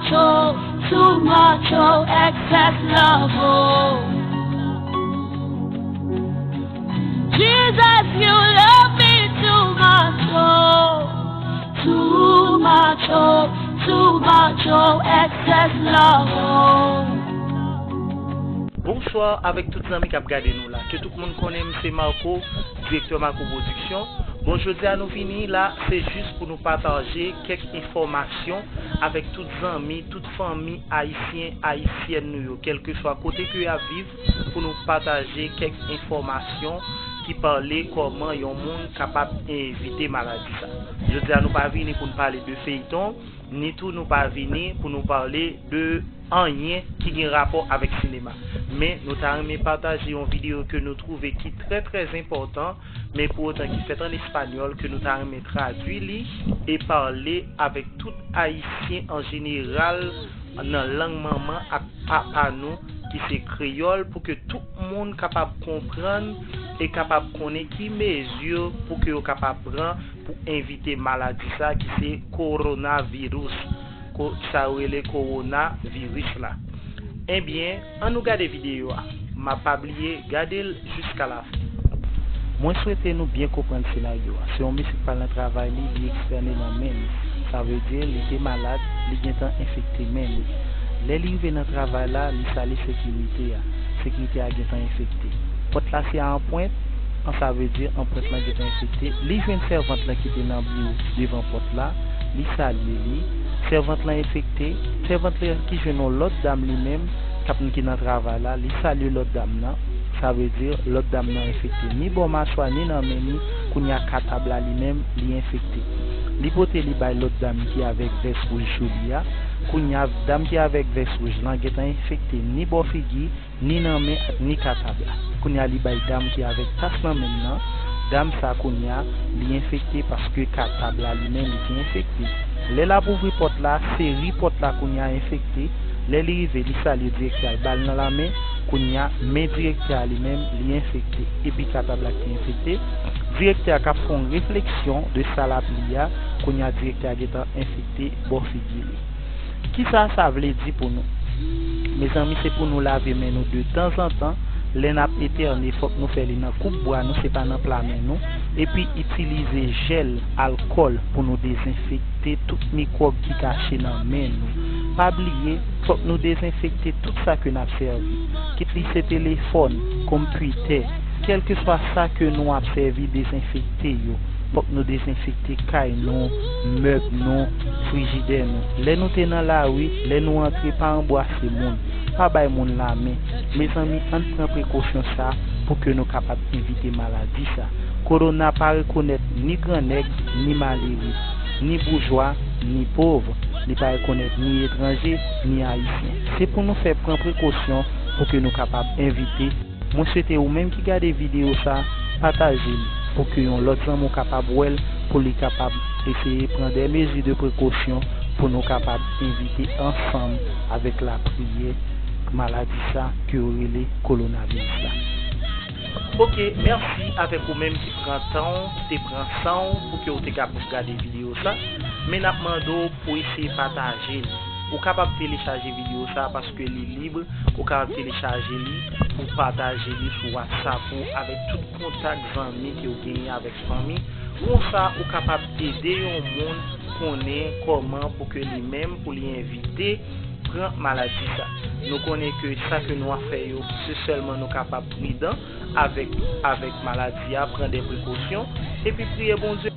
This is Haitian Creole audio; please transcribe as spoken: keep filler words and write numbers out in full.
Too, too much, oh, excess love, oh. Jesus, you love me too much, oh. Too much, oh, too much, oh, excess love, oh. Bonswa avèk tout zanmi k ap gade nou la. Ke tout moun konnen m se Marco, direktè Marco Production. Bon, jodi a nou vini la, se jis pou nou pataje kèk enfòmasyon avèk tout zanmi, tout fanmi ayisyen, ayisyèn nou yo, kèlkeswa kote ke y ap viv, pou nou pataje kèk enfòmasyon ki pale kòman yon moun kapab evite maladi sa. Jodi a nou pa vini pou n pale de feyton, ni tou nou pa vini pou nou pale de anyen ki gen rapò avèk sinema. Men nou ta renmen pataje yon videyo ke nou twouve ki trè, trè enpòtan, men pou otan ki fèt an espanyòl, ke nou ta renmen tradui li e pale avèk tout Ayisyen an jeneral nan lang manman ak papa nou, ki se kreyòl, pou ke tout moun kapab konprann e kapab konnen ki mezi pou ke yo kapab pran pou evite maladi sa ki se kowonaviris, ko-, sa yo rele kowonaviris la. Ebyen, ann nou gade videyo a. M ap pa bliye gade l jiska lafen. Mwen swete nou byen konprann senaryo a. Se yon mesye k pral nan travay li, li ekstène nan men li. Sa vle di, li te malad, li gentan enfekte men li. Lè li rive nan travay la, li salye sekirite a. Sekirite a gentan enfekte. Pòt la se a anpwent, an sa vle di anpwent lan gentan enfekte. Li jwenn sèvant lan ki te nan biwo devan pòt la, li salye li. Sèvant lan enfekte, sèvant lan ki jwenn yon lòt dam li menm, k ap ki nan travay la, li salye lòt dam nan. Sa vle di, lòt dam nan enfekte ni bò machwa, ni nan men li. Kounye a katab la li menm, li enfekte. Li pote li bay lòt dam ki avèk vès wouj sou li a. Kounye a, dam ki avèk vès wouj lan gentan enfekte ni bò figi, ni nan men ak ni katab la. Kounye a, li bay dam ki avèk tas nan men l nan. Dam sa kounye a, li enfekte paske katab la li menm li te enfekte. Lè l ap ouvri pòt la, seri pòt la kounye a enfekte. Lè li rive, li salye direktè a, l ba l nan lamen. Kounye a, men direktè a li menm, li enfekte. Epi katab la ki te enfekte. Direktè a k ap fè yon refleksyon de sa l ap li a. Kounye a, direktè a gentan enfekte bò figi li. Kisa sa vle di pou nou? Mezanmi, se pou nou lave men nou de tanzantan. Lè n ap etène, fòk nou fè li nan koub bwa nou, se pa nan pla men nou. Epi itilize jèl, alkòl pou nou dezenfekte tout mikwòb ki kache nan men nou. Pa bliye, fòk nou dezenfekte tout sa ke n ap sèvi. Kit li se telefòn, konpitè, kèlkeswa sa ke nou ap sèvi, dezenfekte yo. Fòk nou dezenfekte kay nou, mèb nou, frijidè nou. Lè nou te nan lari, lè nou antre, pa anbwase moun, pa bay moun lamen. Mezanmi, ann pran prekosyon sa pou ke nou kapab evite maladi sa. Kowona pa rekonèt ni grannèg, ni malere, ni boujwa, ni pòv. Li pa rekonèt ni etranje, ni ayisyen. Se pou nou fè pran prekosyon pou ke nou kapab evite. Mwen swete ou menm ki gade videyo sa, pataje l pou ke yon lòt zanmi w kapab wè l, pou li kapab eseye pran de mezi de prekosyon pou nou kapab evite ansanm avèk lapriyè maladi sa ke yo rele kowonaviris la. Ok, mèsi avèk ou menm ki pran tan w, ki te pran san w pou ke w te kapab gade videyo sa. Men n ap mande w pou eseye pataje l. Ou kapab telechaje videyo sa paske li lib, ou kapab telechaje li pou pataje li sou WhatsApp ou avèk tout kontak zanmi ke w genyen avèk fanmi. Konsa, ou kapab ede yon moun konnen kòman pou ke li menm, pou li evite pran maladi sa. Nou konnen ke sa ke nou ap fè yo, se sèlman nou kapab pridan avèk, avèk maladi a, pran de prekosyon, epi priye Bondye.